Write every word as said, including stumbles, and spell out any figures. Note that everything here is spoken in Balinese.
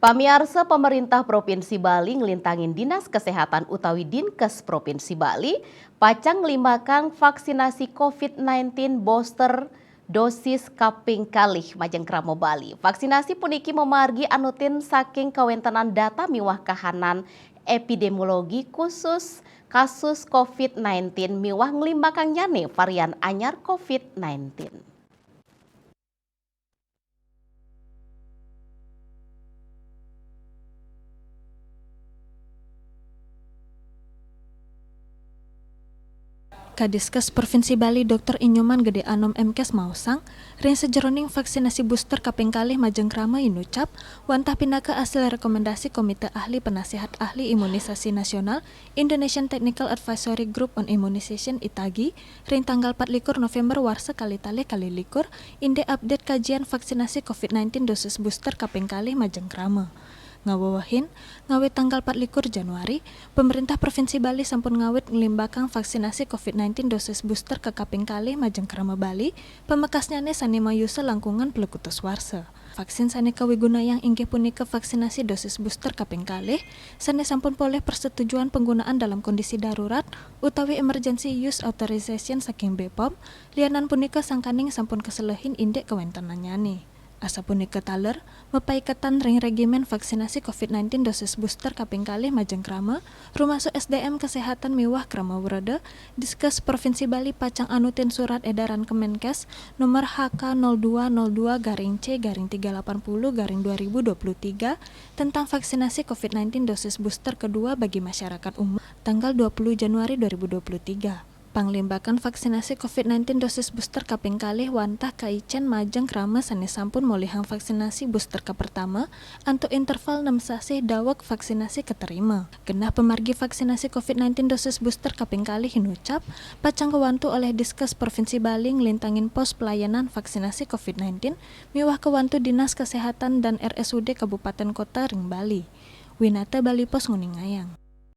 Pamiarsa, pemerintah Provinsi Bali nglintangin Dinas Kesehatan utawi Dinkes Provinsi Bali pacang nglimbakang vaksinasi covid nineteen booster dosis kaping kalih majeng krama Bali. Vaksinasi puniki mamargi anutin saking kawentenan data miwah kahanan epidemiologi khusus kasus covid nineteen miwah nglimbakangnyane varian anyar covid nineteen. Kadiskes Provinsi Bali Doktor Inyoman Gede Anom M Kes maosang, ring sajeroning vaksinasi booster kaping kalih majeng krama inucap, wantah pinaka asil rekomendasi Komite Ahli Penasihat Ahli Imunisasi Nasional, Indonesian Technical Advisory Group on Immunization, ITAGI, ring tanggal patlikur November warsa kalitalih kalih likur, indik update kajian vaksinasi covid nineteen dosis booster kaping kalih majeng krama. Ngawewehin, ngawit tanggal patlikur Januari, pemerintah Provinsi Bali sampun ngawit nglimbakang vaksinasi covid nineteen dosis booster ka kaping kalih majeng krama Bali, pamekasnyane sane mayusa langkungan pelekutus warsa. Vaksin sane kawigunayang inggih punika vaksinasi dosis booster kaping kalih, sane sampun polih persetujuan penggunaan dalam kondisi darurat utawi emergency use authorization saking B pom, lianan punika sangkaning sampun kaselehin indik kawentenannyane. Asapunika taler, mapaiketan ring regimen vaksinasi covid nineteen dosis booster kaping kalih majeng krama, rumasuk S D M Kesehatan miwah Krama Wreda, Diskes Provinsi Bali pacang anutin Surat Edaran Kemenkes nomor H K nol dua nol dua garing C garing tiga lapan puluh garing dua ribu dua puluh tiga tentang vaksinasi covid nineteen dosis booster kedua bagi masyarakat umum tanggal dua puluh Januari dua ribu dua puluh tiga. Panglimbakan vaksinasi covid nineteen dosis booster kaping kalih wantah kaicen majeng krama sane sampun molihang vaksinasi booster kapertama antuk interval nem sasih daweg vaksinasi katerima. Genah pamargi vaksinasi covid nineteen dosis booster kaping kalih inucap, pacang kawantu olih Diskes Provinsi Bali nglintangin pos pelayanan vaksinasi covid nineteen miwah kawantu Dinas Kesehatan dan R S U D Kabupaten Kota ring Bali. Winata Bali Post nguningayang.